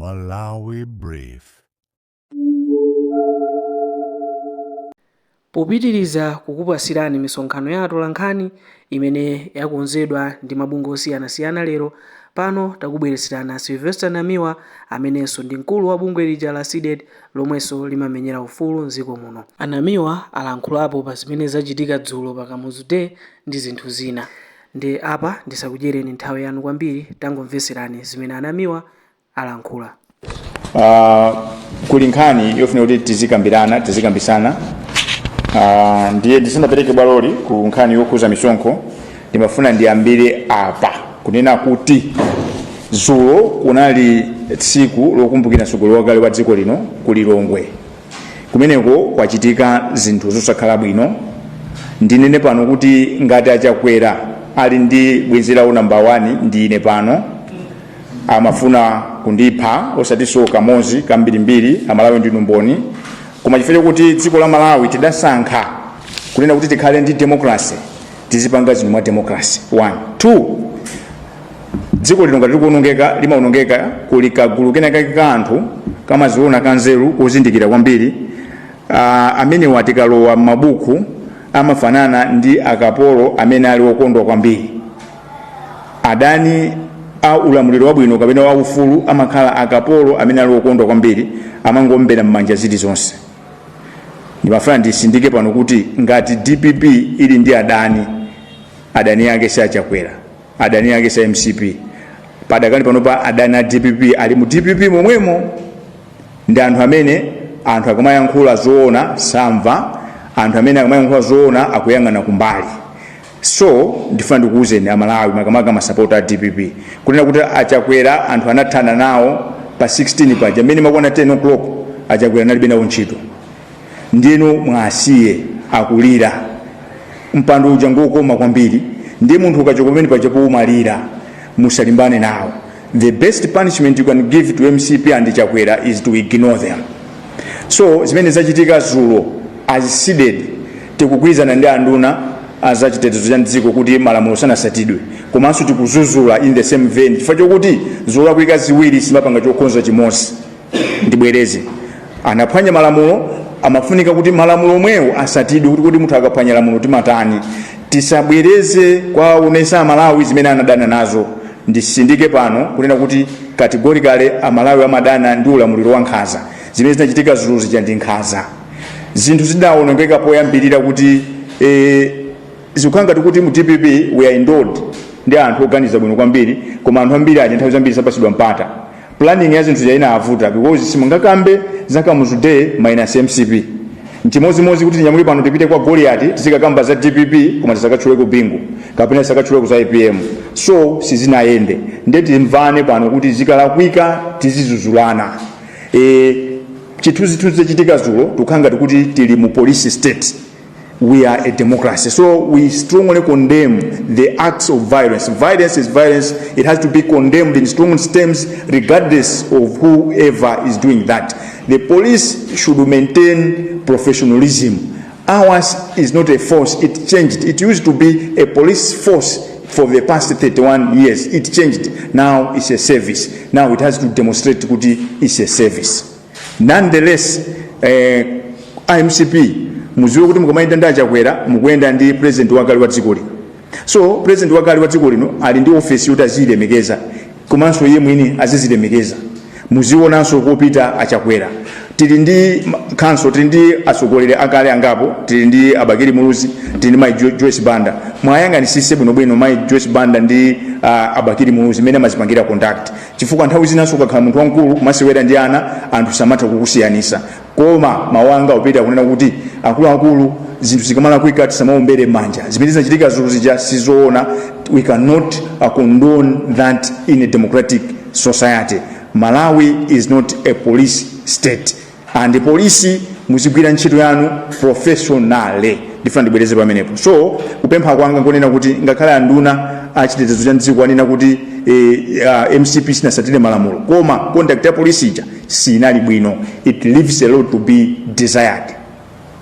Malawi Brief. Popitiriza kukupasirani misonkhano ya atolankhani imene yakonzedwa ndi mabungwe osiyanasiyana lero, pano takubweretserani a Sylvester Namiwa amenenso ndi mkulu wa bungwe lija la CDEDI lomwenso limamenyera ufulu mdziko muno. A Namiwa alankhulapo pa zimene zachitika dzulo pa Kamuzu Day ndi zinthu zina. Nde apa ndisakudyereni nthawi yanu kwambiri tangomveserani zimene a Namiwa alankhula. Kuli nkhani yofuna kuti tizikambirana, tizikambisana. Ndiye ndisanapereke bwaloli ku nkhani yokhuza misonkho, ndimafuna ndiyambire apa kunena kuti dzulo kunali tsiku lokumbukira mtsogoleri wakale wa dziko lino ku Lilongwe. Kumeneko kwachitika zinthu zosakhala bwino. Ndinene pano kuti ngati aChakwera ali ndi bwenzi lawo namba 1 ndi ine pano. Amafuna kundipha, osatinso kamodzi, kambirimbiri. Amalawi ndinu mboni. Koma chifukwa chokuti dziko la Malawi tidasankha kunena kuti tikhale ndi democracy, tizipanga zinthu mwa democracy. 1 2 Dziko lino ngati likuonongeka, limaonongeka kuli kagulu kena kake ka anthu kamaziona kanzeru, kozindikira kwambiri. Amenewa tikalowa m'mabuku amafanana ndi akapolo amene ali okondwa kwambiri. Adani a ulamuliro wabwino kapena wa ufulu amakhala akapolo amene ali okondwa kwambiri, amangombera m'manja zilizonse. Ndimafuna ndisindike pano kuti ngati DPP ili ndi adani, adani ake si aChakwera, adani ake si MCP. Padakali panopa adani a DPP ali mu DPP momwemo, ndi anthu amene anthu akamayankhula zoona samva, anthu amene akamayankhula zoona akuyang'ana kumbali. So ndifuna ndikuwuzeni Amalawi, makamaka masapota a DPP, kunena kuti aChakwera anthu anathana nawo pa 16 paja mmene makwana 10 o'clock. AChakwera analibe nawo ntchito, ndiyeno mwasiye akulira. Mpando uja ngokoma kwambiri, ndiye munthu ukachoka pamene paja umalira. Musalimbane nawo. The best punishment you can give to MCP and Chakwera is to ignore them. So zimene zachitika dzulo, as CDEDI tikugwirizana ndi anduna azachitetezo cha mdziko kuti malamulo sanasatidwe, komanso tikuzuzula in the same vein chifukwa chokuti zolakwika ziwiri simapanga chokonza chimodzi. Ndibwereze, anaphwanya malamulo, amafunika kuti malamulo omwewo asatidwe, kuti munthu akaphwanya lamulo timatani? Tisabwereze kwaonesa Amalawi zimene anadana nazo. Ndisindike pano kunena kuti categorically Amalawi amadana ndi ulamuliro wa nkhanza. Zimene zinachitika dzulo zija ndi nkhanza. Zinthu zidaonongeka poyambirira kuti zikukhala ngati kuti mu DPP we are endowed ndi anthu oganiza bwino kwambiri, koma anthu ambiri aja nthawi zambiri sapasidwa mpata. Planning ya zinthu ina avuta because simungakambe za Kamuzu Day minus MCP. Nchimozimozi kuti tinyamuke pano tipite kwa Goliati tizikakamba za DPP koma tisakatchuleko Bingu kapena tisakatchuleko za APM. So sizinayende. Ndiye timvane pano kuti zikalakwika tizizuzulana. Chithunzithunzi chachitika dzulo tikukhala ngati kuti tili mu police state. We are a democracy, so we strongly condemn the acts of violence. Violence is violence. It has to be condemned in strong terms regardless of whoever is doing that. The police should maintain professionalism. Ours is not a force. It changed. It used to be a police force for the past 31 years. It changed. Now it's a service. Now it has to demonstrate kuti it's a service. Nonetheless, MCP, muziwe kuti mukamayenda ndi aChakwera mukuyenda ndi president wakale wa dziko lino. So president wakale wa dziko lino ali ndi ofesi yoti aziyilemekeza, komanso iye mwini azizilemekeza. Muzionanso kopita aChakwera. Tili ndi council, tili ndi atsogoleri akale angapo, tili ndi aBakili Muluzi, tili ndi Mai Joyce Banda. Mwayang'anisise bwinobwino Mai Joyce Banda ndi aBakili Muluzi mmene amazipangira conduct, chifukwa nthawi zinanso ukakhala munthu wamkulu kumasewera ndi ana, anthu samatha kukusiyanisa. Koma mawu anga upita kunena kuti akuluakulu, zinthu zikamalakwika tisamaombere manja. Zimene zinachitika dzulo zija sizoona. We cannot condone that in a democratic society. Malawi is not a police state, and polisi muzigwira ntchito yanu professionally. Ndifuna ndibwereze pamenepo. So kupempha kwanga nkonena kuti ngakhale anduna achitetezo cha mdziko anena kuti MCP sinasatire malamulo, koma conduct ya polisi ija sinali bwino. It leaves a lot to be desired.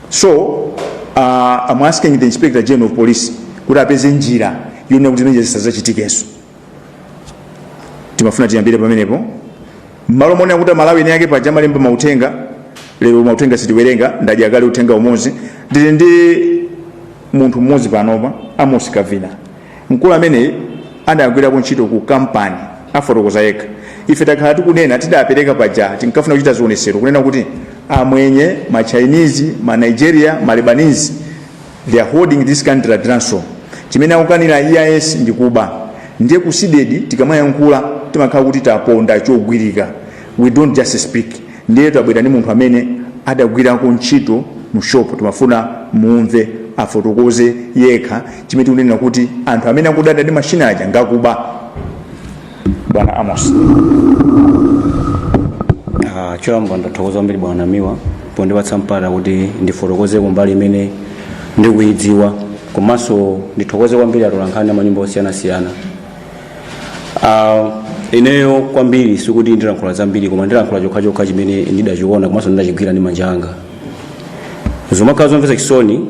So I'm asking the Inspector General of Police kuti apeze njira yonena kuti zimenezi zisadzachitikenso. Timafuna tiyambire pamenepo. Mmalo monena kuti Malawi eni ake paja amalemba mauthenga, lero mauthenga sitiwerenga, ndadya kale uthenga umodzi. Ndili ndi munthu mmodzi panopa, Amos Kavina, mkulu amene adagwirako ntchito ku kampani, afotokoza yekha. Ife takhala tikunena, tidapereka paja tinkafuna kuchita zionesero, kunena kuti amwenye, ma Chinese, ma Nigeria, ma Lebanese, they are holding this country at ransom. Chimene akukanira EIS ndi kuba. Ndiye ku CDEDI tikamayankhula timakhala kuti taponda chogwirika. We don't just speak. Ndiye tabwera ndi munthu amene adagwirako ntchito mu shop. Timafuna mumve afotokoze yekha chimene tikunena kuti anthu amene akudada ndi mashina aja ngakuba. Bwana Amos. Choyamba ndathokoza kwambiri bwana Namiwa pondipatsa mpata kuti ndifotokoze kumbali imene ndikuyidziwa, komanso ndithokoze kwambiri atolankhani amanyumba osiyanasiyana. Ineyo kwambiri sikuti ndilankhula zambiri, koma ndilankhula chokhachokha chimene ndidachiona komanso ndidachigwira ndi manja anga. Zomakhala zomvetsa chisoni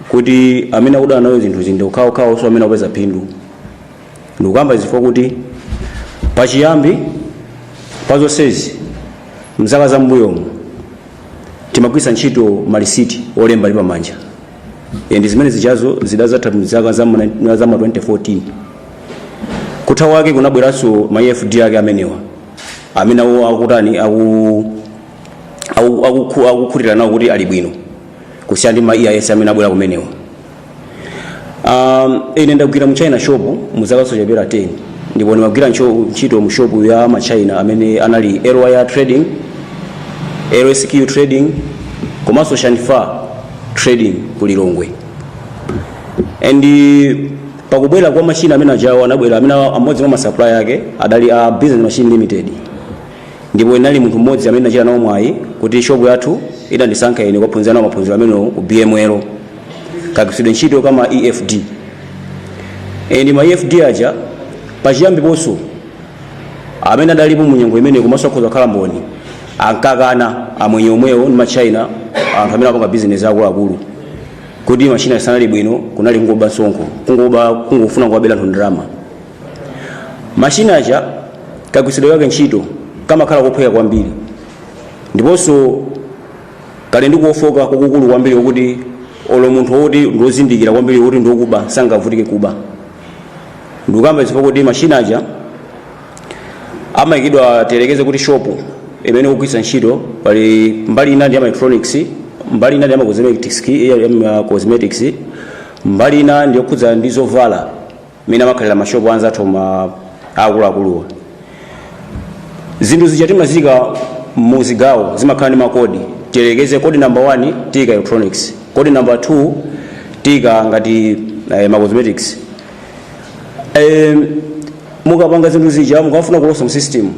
kuti amene akudana nayo zinthu ndi okhaokhawo amene akupeza phindu. Ndikukamba zifukwa kuti pachiyambi pazonsezi, mzaka za mbuyomu, timagwiritsa ntchito malisiti olemba ndi pamanja, and zimene zichazo zidazatha mzaka za ma 2014. Kutha kwake kunabweranso ma EFD ake amenewa amene awo akutani, akukhutira nawo kuti ali bwino kusiyana ndi ma EIS amene abwera kumenewa. Ine ndagwira mu China shop mu zaka zochepera 10, ndipo ndimagwira ntchito mu shop ya ma China amene anali LYR Trading, LSQ Trading komanso Shanfa Trading ku Lilongwe. And pakubwera kwa machine amene ajawo anabwera, amene amodzi mwa masupplier ake adali a Business Machine Limited, ndipo inali munthu mmodzi amene nachita nawo mwayi kuti shop yathu idandisankha ine kuphunzira nawo maphunziro amenewo ku BML, kagwiritsidwe ntchito kama EFD. And ma EFD aja pachiyambi ponso amene adalipo mu nyengo imene, komanso akhoza kukhala mboni, ankakana amwenye omwewo ndi machina, anthu amene apanga business akuluakulu, kuti machina sanali bwino, kunali kungoba msonkho, kungoba, kungofuna kuwabera anthu ndalama. Machina aja kagwiritsidwe kake ntchito kamakhala kophweka kwambiri, ndiponso kali ndi kufoka kwakukulu kwambiri kuti olo munthu woti ndiwozindikira kwambiri kuti ndiokuba sangavutike kuba. Ndikukamba chifukwa kuti machina aja amayikidwa, tiyerekeze kuti shopu imene kugwiritsa ntchito pali mbali ina ndi ya electronics, mbali ina ndi ya cosmetics, ya cosmetics, mbali ina ndi yokhudza ndi zovala, imene amakhalira mashopu anzathu ma akuluakuluwa. Zinthu zija timazika muzigawo, zimakhala ndi makodi. Tiyerekeze code number 1 tiyika electronics, code number 2 tiyika ngati ma cosmetics. Mukapanga zinthu zija, mukafuna kulosa mu system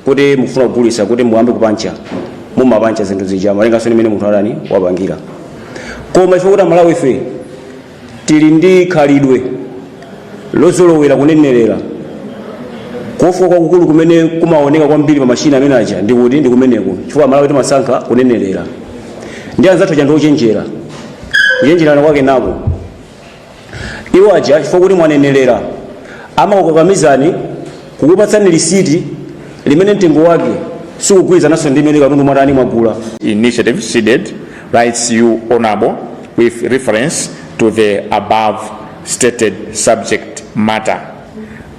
kuti mufuna kugulisa, kuti muyambe kupancha, mumapancha zinthu zija malinganso ndi mmene munthu adani wapangira. Koma chifukwa kuti Amalawi ife tili ndi khalidwe lozolowera kunenerera, kufoka kwakukulu kumene kumaoneka kwambiri pa machina amene aja ndikuti ndi kumeneko, chifukwa Amalawi timasankha kunenerera. Ndi anzathu aja ndi ochenjera, kuchenjerana kwake nako iwo aja, chifukwa kuti mwanenerera, amakukakamizani kukupatsani lisiti limene mtengo wake sikugwirizananso ndi imene katundu mwatani, mwagula. Initiative CDEDI writes you, Honorable, with reference to the above stated subject matter.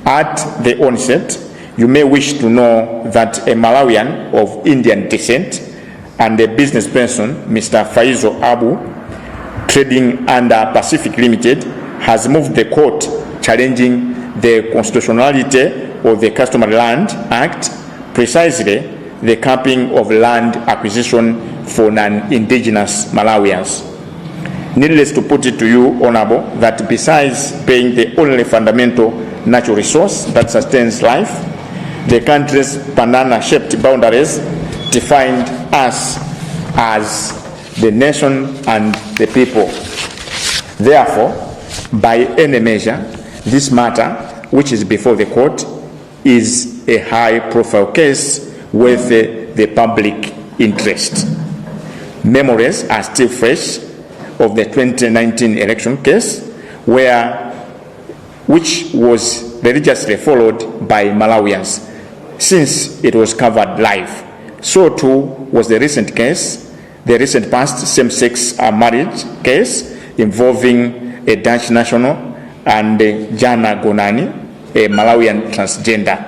At the onset, you may wish to know that a Malawian of Indian descent and a business person, Mr. Faizo Abu, trading under Pacific Limited, has moved the court challenging the constitutionality of the Customary Land Act, precisely the capping of land acquisition for non-indigenous Malawians. Needless to put it to you, Honorable, that besides being the only fundamental natural resource that sustains life, the country's banana-shaped boundaries defined us as the nation and the people. Therefore, by any measure, this matter, which is before the court, is a high-profile case with the public interest. Memories are still fresh of the 2019 election case, which was religiously followed by Malawians. since it was covered live. So too was the recent case, the recent past same-sex marriage case involving a Dutch national and Jana Gonani, a Malawian transgender.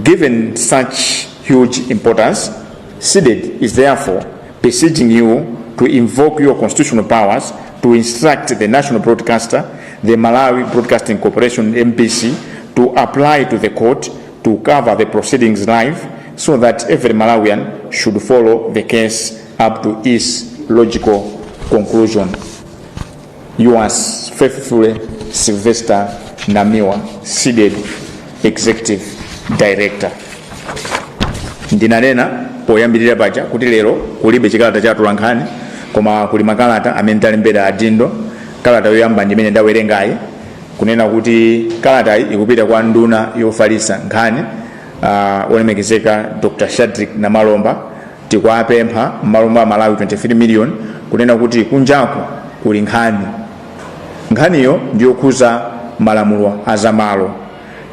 Given such huge importance, CDEDI is therefore beseeching you to invoke your constitutional powers to instruct the national broadcaster, the Malawi Broadcasting Corporation, MBC, to apply to the court to cover the proceedings live so that every Malawian should follow the case up to its logical conclusion. Yours faithfully, Sylvester Namiwa, CDEDI Executive Director. Ndinanena poyambirira paja kuti lero kulibe chikalata cha atolankhani, koma kuli makalata amene talembera adindo. Kalata yoyamba ndi imene ndawerengayi, kunena kuti kalatayi ikupita kwa nduna yofalitsa nkhani, olemekezeka Dr Shadric Namalomba. Tikuwapempha m'malo mwa Malawi 23 million kunena kuti kunjaku kuli nkhani. Nkhaniyo ndiyokhuza malamulo azamalo.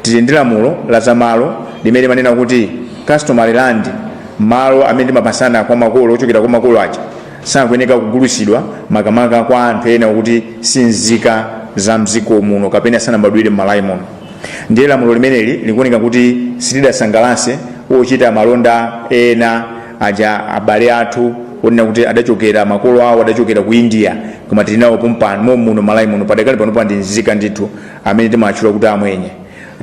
Tili ndi lamulo la zamalo limene limanena kuti customary land, malo amene timapasana kwa makolo, ochokera kwa makolo aja, sakuyeneka kugulitsidwa, makamaka kwa anthu ena kuti si nzika za mdziko muno kapena sanabadwire m'Malawi muno. Ndiye lamulo limeneli likuoneka kuti silidasangalatse ochita malonda ena aja, abale athu onena kuti adachokera, makolo awo adachokera ku India, koma tili nawo pompano momuno Malawi muno. Padakali pano ndi nzika ndithu, amene timatchula kuti amwenye.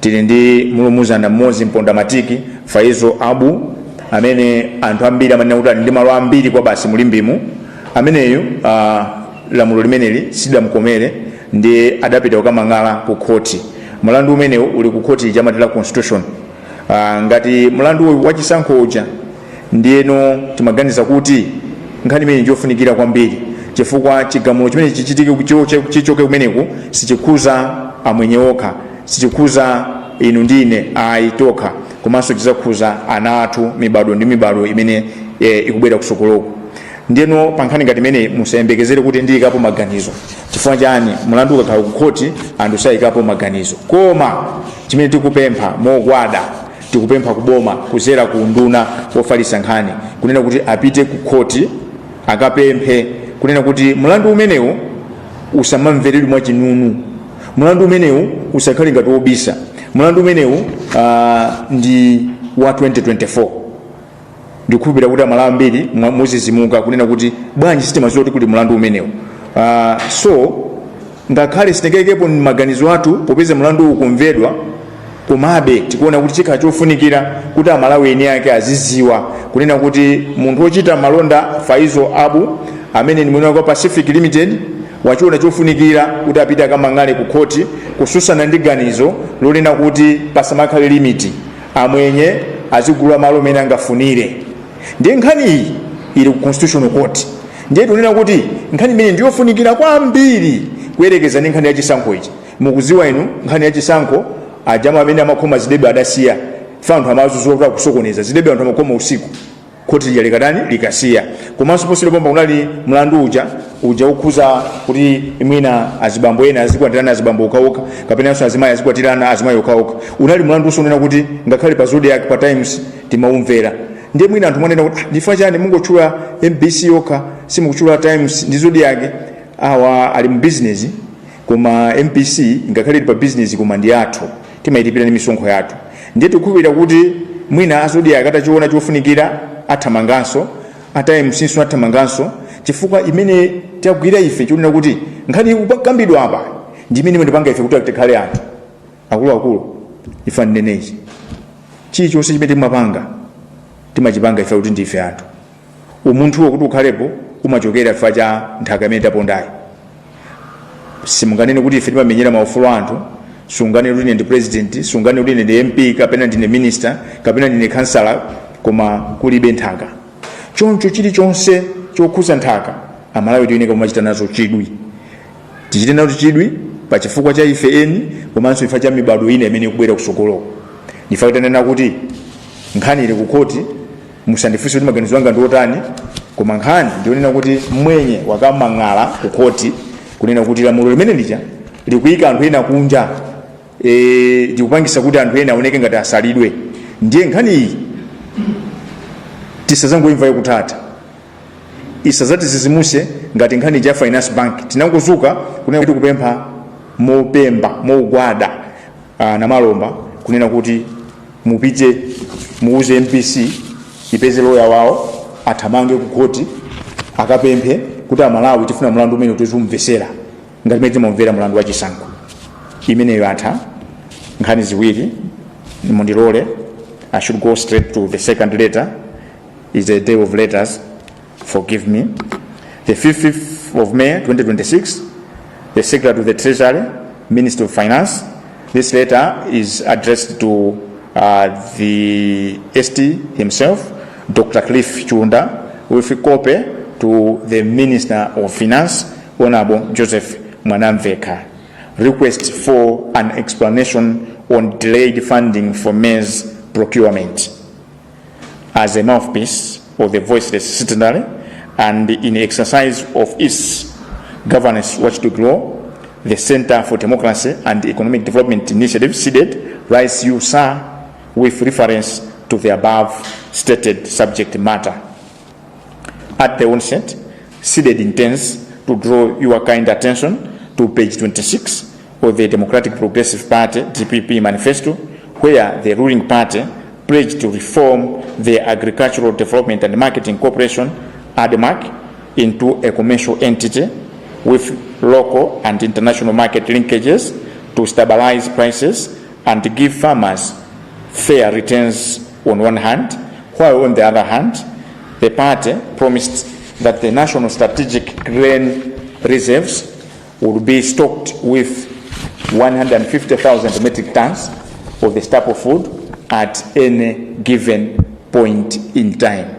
Tili ndi mulumuzana mmodzi, mponda matiki Faizo Abu, amene anthu ambiri amanena kuti ali ndi malo ambiri kwa basi mulimbimu. Ameneyu lamulo limeneli sidamkomere, ndi adapita kukamang'ala ku khoti. Mlandu umenewu uli ku khoti chamatira Constitution. Ngati mlandu wachisankho uja. Ndiyeno timaganiza kuti nkhani imene ndiyofunikira kwambiri, chifukwa chigamulo chimene chichitike, chichoke kumeneku, sichikhuza amwenye okha, sichikhuza inu ndine ayi tokha, komanso chizakhuza ana athu, mibado ndi mibado imene ikubwera kusokoloku. Ndiyeno pa nkhani ngati imeneyi musayembekezere kuti ndiyikapo maganizo. Chifukwa chani? Mlandu ukakhala ku khoti anthu sayikapo maganizo. Koma chimene tikupempha mogwada, tikupempha kuboma kuzera ku nduna wofalitsa nkhani kunena kuti apite ku khoti akapemphe kunena kuti mlandu umenewu usamamveredwe mwachinunu, mlandu umenewu usakhale ngati wobisa. Mlandu umenewu ndi wa 2024. Ndikukhulupirira kuti Amalawi ambiri muzizimuka kunena kuti bwanji sitimadziwa kuti kuli mlandu umenewu? So ngakhale sitingaikepo maganizo athu popeza mlandu ukumvedwa, komabe tikuona kuti chikhala chofunikira kuti Amalawi eni ake aziziwa kunena kuti munthu wochita malonda Faizo Abu, amene ndi mwini wake wa Pacific Limited, wachiona chofunikira kuti apite akamang'ale ku khoti kususana ndi ganizo lonena kuti pasamakhale limit, amwenye azigula malo amene angafunire. Ndiye nkhani iyi ili ku Constitutional Court. Ndiye tikunena kuti nkhani imene ndiyofunikira kwambiri kuyerekeza ndi nkhani yachisankho ichi. Mukuziwa inu, nkhani yachisankho ajama amene amakhoma zidebe adasiya fa anthu amazuzula kuti akusokoneza zidebe, anthu amakhoma usiku. Khoti lija likadani? Likasiya. Komanso posachedwa pompa kunali mlandu uja ukhuza kuti mwina azibambo ena azikwatirana azibambo okhaokha, kapenanso azimayi azikwatirana azimayi okhaokha. Unali mlandu usonena kuti ngakhale pa Zodiak, pa Times timaumvera. Ndiye mwina anthu mwanena kuti, "Ah, ndifukwa chani mungotchula MBC yokha, simukutchula Times ndi Zodiak?" Awa ali mu business, koma MBC ngakhale ili pa business, koma ndi athu, timayilipira ndi misonkho yathu. Ndiye tikukhulupirira kuti mwina a Zodiak atachiona chofunikira athamanganso, a Times athamanganso, chifukwa imene tagwira ife chionera kuti nkhani ikukambidwa apa ndi imene imatipanga ife kuti tikhale anthu akuluakulu. Ife ndinenechi, chilichonse chimene timapanga timachipanga ife kuti ndife anthu. Umunthuwo kuti ukhalepo umachokera chifukwa cha nthaka imene tapondayi. Simunganene kuti ife timamenyera maufulu a anthu, sunganene kuti ine ndi president, sunganene kuti ine ndi MP, kapena ndine minister, kapena ndine kansala, koma kulibe nthaka. Choncho chilichonse chokhuza nthaka, Amalawi tiyeneka kumachita nazo chidwi, tichite nazo chidwi pa chifukwa cha ife eni komanso chifukwa cha mibado ina imene ikubwera kusogoloko. Ndifa tanena kuti nkhani ili ku khoti. Musandifunse kuti maganizo anga ndi otani, koma nkhani ndionena kuti mwenye wakamang'ala ku khoti kunena kuti lamulo limene lija likuyika anthu ena kunja, likupangisa kuti anthu ena aoneke ngati asalidwe. Ndiye nkhani iyi tisazangoimva yakuthatha, isazatizizimuse ngati nkhani ya Finance Bank. Tinangozuka kunena kuti kupempha mopemba mogwada Namalomba kunena kuti mupite muuze MBC ipeze loya wawo, athamange ku khoti akapemphe kuti Amalawi tifuna mlandu umene tizumvesera ngati mene timamvera mlandu wa chisankho. Imeneyo atha nkhani ziwiri. Mundilole, I should go straight to the second letter. Is a day of letters, forgive me. The 5th of May 2026, the Secretary of the Treasury, Minister of Finance. This letter is addressed to the ST himself, Dr. Cliff Chiunda, with a copy to the Minister of Finance, Honorable Joseph Mwanamveka. Request for an explanation on delayed funding for maize procurement. As a mouthpiece of the voiceless citizenry and in exercise of its governance watchdog role, the Center for Democracy and Economic Development Initiative, CDEDI, writes you, sir, with reference to the above stated subject matter. At the onset, CDEDI intends to draw your kind attention to page 26 of the Democratic Progressive Party, DPP, manifesto, where the ruling party pledged to reform the Agricultural Development and Marketing Corporation, ADMARC, into a commercial entity with local and international market linkages to stabilize prices and give farmers fair returns on one hand, while on the other hand, the party promised that the national strategic grain reserves would be stocked with 150,000 metric tons of the staple food at any given point in time.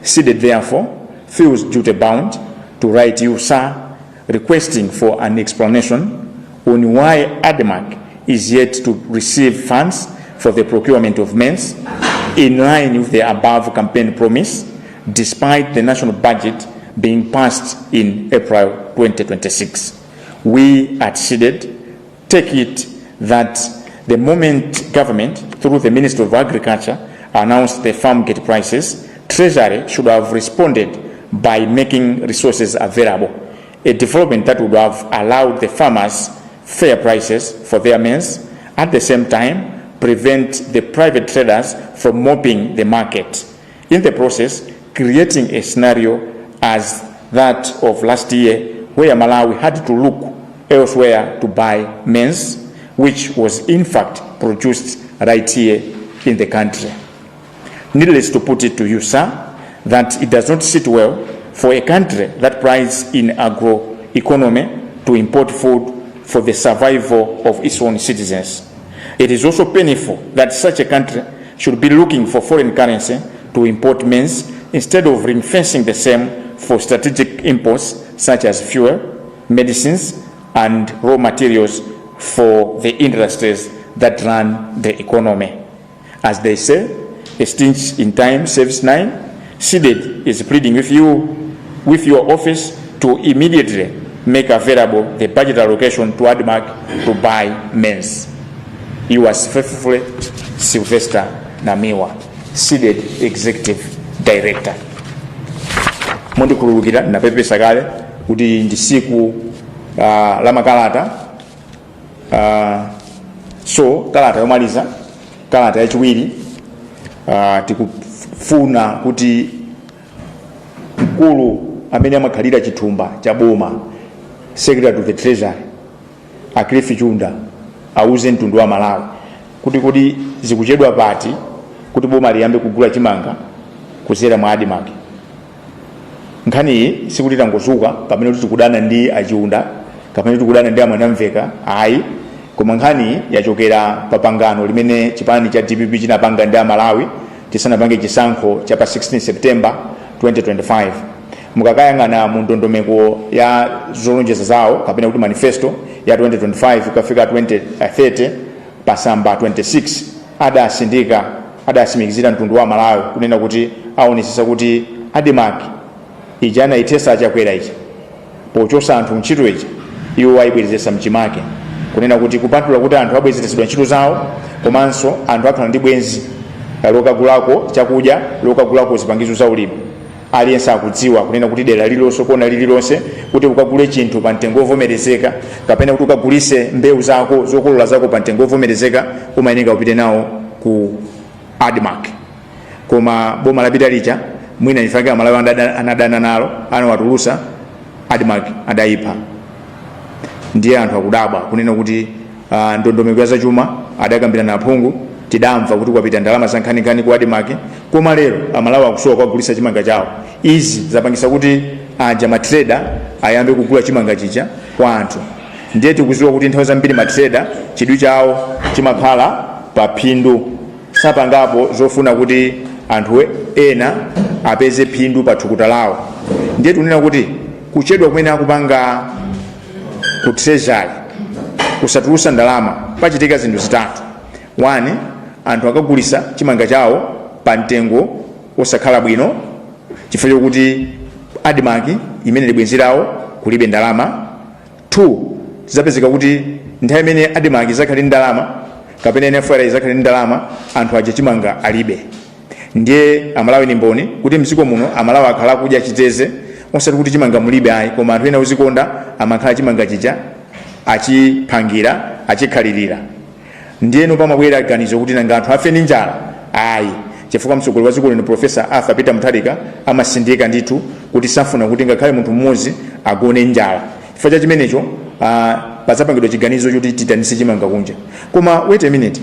CDEDI therefore feels duty bound to write you, sir, requesting for an explanation on why ADMARC is yet to receive funds for the procurement of maize in line with the above campaign promise, despite the national budget being passed in April 2026. We at CDEDI take it that the moment government, through the Ministry of Agriculture, announced the farm gate prices, Treasury should have responded by making resources available, a development that would have allowed the farmers fair prices for their maize, at the same time prevent the private traders from mopping the market. In the process, creating a scenario as that of last year, where Malawi had to look elsewhere to buy maize, which was in fact produced right here in the country. Needless to put it to you, sir, that it does not sit well for a country that prides in agro economy to import food for the survival of its own citizens. It is also painful that such a country should be looking for foreign currency to import maize instead of ring-fencing the same for strategic imports such as fuel, medicines, and raw materials for the industries that run the economy. As they say, a stitch in time saves nine. CDEDI is pleading with you, with your office, to immediately make available the budget allocation to ADMARC to buy maize. Yours faithfully, Sylvester Namiwa, CDEDI Executive Director. Mundikhululukira, ndinapepesa kale kuti ndi siku la makalata. So kalata yomaliza, kalata yachiwiri, tikufuna kuti mkulu amene amakhalira chithumba cha boma, Secretary to the Treasury, a Cliff Chiunda, auze mtundu wa Malawi kuti zikuchedwa pati kuti boma liyambe kugula chimanga kuzera mwa ADMARC. Nkhaniyi sikuti tangozuka kapena kuti tikudana ndi aChiunda kapena kuti tikudana ndi aMwanamveka, ayi, koma nkhaniyi yachokera pa pangano limene chipani cha DPP chinapanga ndi Amalawi tisanapange chisankho cha pa 16 September 2025. Mukakayang'ana mu ndondomeko ya zolonjeza zawo kapena kuti manifesto ya 2025 kukafika 2030, pa tsamba 26 adasindika, adasimikizira mtundu wa Malawi kunena kuti aonesesa kuti ADMARC ija anayithesa aChakwera ija pochosa anthu ntchito ija, iwo ayibwerezesa mchimake, kunena kuti kupatula kuti anthu abwezeresedwa ntchito zawo, komanso anthu akhala ndi bwenzi. Lokagulako chakudya, lokagulako zipangizo za ulimi. Aliyense akudziwa kunena kuti dera lililonse, kona lililonse, kuti ukagule chinthu pa mtengo wovomerezeka kapena kuti ukagulise mbewu zako, zokolola zako pa mtengo wovomerezeka, umayeneka upite nawo ku ADMARC. Koma boma lapita lija, mwina ifake Amalawi anadana nalo, anawatulusa, ADMARC adayipha. Ndiye anthu akudabwa kunena kuti ndondomeko ya zachuma adakambirana aphungu, tidamva kuti kwapita ndalama za nkhaninkhani ku ADMARC, koma lero Amalawi akusowa kwagulisa chimanga chawo. Izi zapangisa kuti aja matrader ayambe kugula chimanga chija kwa anthu. Ndiye tikuziwa kuti nthawi zambiri matrader chidwi chawo chimakhala pa phindu, sapangapo zofuna kuti anthu ena apeze phindu pa thukuta lawo. Ndiye tikunena kuti kuchedwa kumene akupanga ku Treasury kusatulusa ndalama, pachitika zinthu zitatu. 1, anthu akagulisa chimanga chawo pa mtengo osakhala bwino chifukwa chokuti ADMARC imene ndi bwenzi lawo kulibe ndalama. 2, zidapezeka kuti nthawi imene ADMARC izakhale ndi ndalama kapena NFRA izakhale ndi ndalama, anthu aja chimanga alibe. Ndiye Amalawi ni mboni kuti mdziko muno Amalawi akhala akudya chiteze, osati kuti chimanga mulibe ayi, koma anthu ena ozikonda amakhala chimanga chija achiphangira, achikhalirira. Ndiyeno pamabwera ganizo kuti nanga anthu afe ndi njala? Ayi, chifukwa mtsogoleri wa dziko lino, Profesa Arthur Peter Mutharika, amasindika ndithu kuti safuna kuti ngakhale munthu mmodzi agone njala. Chifukwa cha chimenecho, padzapangidwa chiganizo choti titanise chimanga kunja. Koma wait a minute,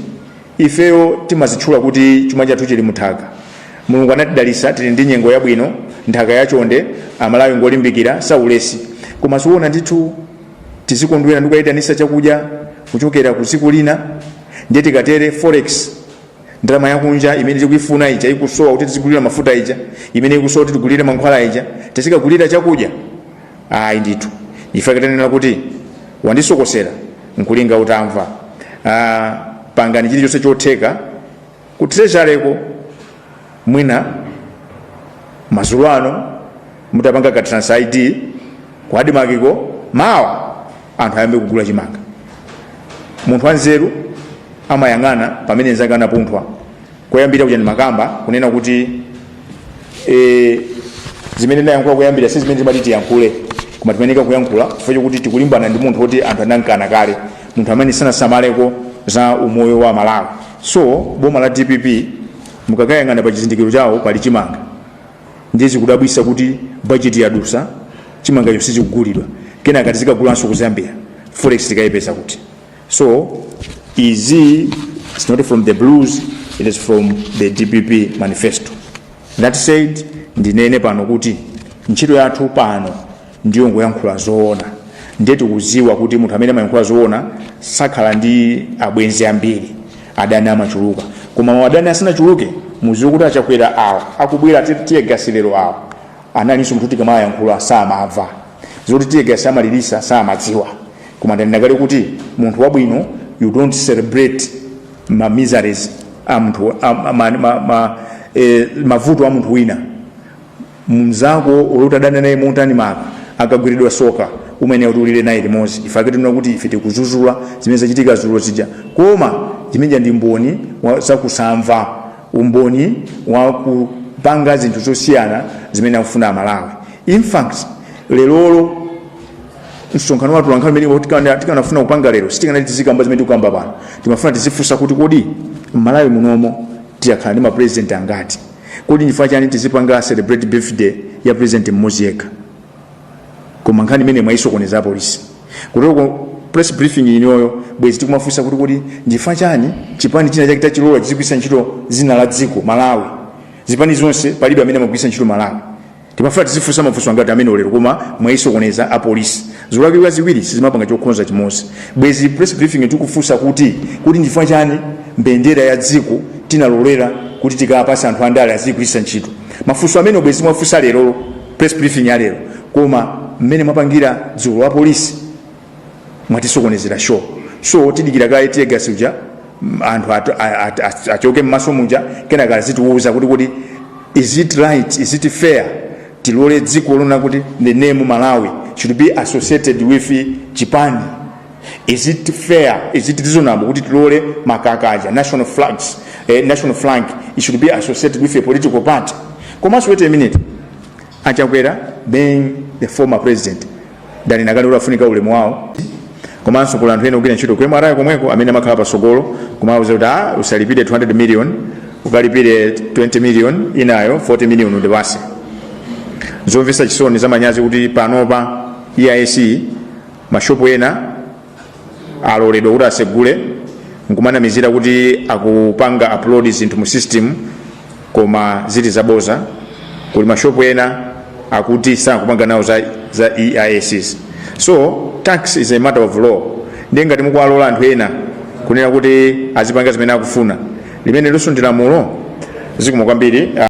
ifeyo timazitchula kuti chuma chathu chili muthaka. Mulungu anatidalisa, tili ndi nyengo yabwino, nthaka yachonde, Amalawi ngolimbikira, saulesi. Koma siwona ndithu tizikondwera ndi kukayitanisa chakudya kuchokera ku dziko lina? Ndiye tikatere, forex, ndalama yakunja imene tikuifuna ija ikusowa kuti tizigulira mafuta ija, imene ikusowa kuti tigulire mankhwala ija, tizikagulira chakudya? Ayi ndithu. Ife tanena kuti wandisokosera nkulinga utamva. Pangani chilichonse chotheka ku Treasuryko. Mwina madzulo ano mutapanga ka trans ID ku ADMARCko, mawa anthu ayambe kugula chimanga. Munthu wanzeru amayang'ana pamene nzake anapunthwa. Koyambira kuja ndimakamba kunena kuti zimene ndayankhula kuyambira si zimene timati tiyankhule, koma timayeneka kuyankhula chifukwa chokuti tikulimbana ndi munthu woti anthu anankana kale, munthu amene sanasamaleko za umoyo wa Malawi. So boma la DPP, mukakayang'ana pa chizindikiro chawo pali chimanga. Ndiye zikudabwisa kuti budget yadusa, chimangacho sichikugulidwa, kenaka tizikagulanso ku Zambia. Forex tikayipeza kuti? So izi, it's not from the blues, it is from the DPP manifesto. That said, ndinene pano kuti ntchito yathu pano ndiyo ngoyankhula zoona. Ndiye tikuziwa kuti munthu amene amayankhula zoona sakhala ndi abwenzi ambiri, adani amachuluka. Koma adani asanachuluke, muziwe kuti aChakwera awa akubwera teargas lero awa analinso munthu tikamayankhula samamva, zoti teargas amalirisa samadziwa. Koma ndanena kale kuti munthu wabwino, you don't celebrate ma miseries a munthu, mavuto a munthu wina. Mnzako oloti adana naye motani maka akagwiridwa soka, umene kuti ulire naye limodzi. Ife ake tinena kuti ife tikuzuzula zimene zachitika zulo zija, koma zimeneja ndi mboni zakusamva, umboni wa kupanga zinthu zosiyana zimene akufuna Amalawi. In fact, lerolo msonkhano wathu wankhani umene tikanafuna kupanga lero, sitikanati tizikamba zimene tikukamba pano. Timafuna tizifunsa kuti kodi Mmalawi munomo tiyakhala ndi mapresident angati? Kodi nchifukwa chani tizipanga celebrate birthday ya president mmodzi yekha? Koma nkhani imene mwayisokoneza apolisi kutoko. Press briefing inoyo bwezi tikumafunsa kuti kodi nchifukwa chani chipani china chake tachilola chizigwiritsa ntchito dzina la dziko Malawi? Zipani zonse palibe amene amagwiritsa ntchito Malawi. Timafuna tizifunsa mafunso angati amene lero, koma mwayisokoneza apolisi. Zolakwika ziwiri sizimapanga chokonza chimodzi. Bwezi press briefing tikufunsa kuti nchifukwa chani mbendera ya dziko tinalolera kuti tikapasa anthu andale azigwiritsa ntchito? Mafunso amene bwezi mwafunsa lero, press briefing ya lero. Koma mmene mwapangira dzulo wa polisi, mwatisokonezera show. So tidikira kaye teargas uja, anthu achoke mmaso muja, kenaka azitiwuza kuti is it right, is it fair tilole dziko lona kuti the name Malawi should be associated with chipani? Is it fair, is it reasonable kuti tilole makaka aja, national flags, national flag It should be associated with a political party. Komanso, wait a minute, Achakwera being the former president, ndanena kale kuti afunika ulemu wawo. Komanso kuli anthu ena ogwira ntchito ku MRA komweko amene amakhala pasogolo kumawuza kuti, "Ah, usalipire 200 million, ukalipire 20 million inayo, 40 million undipase." Zomvetsa chisoni, zamanyazi kuti panopa EIS mashopu ena aloledwa kuti asegule, nkumanamizira kuti akupanga upload zinthu mu system, koma zili zaboza. Kuli mashopu ena akuti sakupanga nawo za EISs. So tax is a matter of law. Ndiye ngati mukuwalola anthu ena kunena kuti azipanga zimene akufuna, limene luso ndi lamulo. Zikomo kwambiri.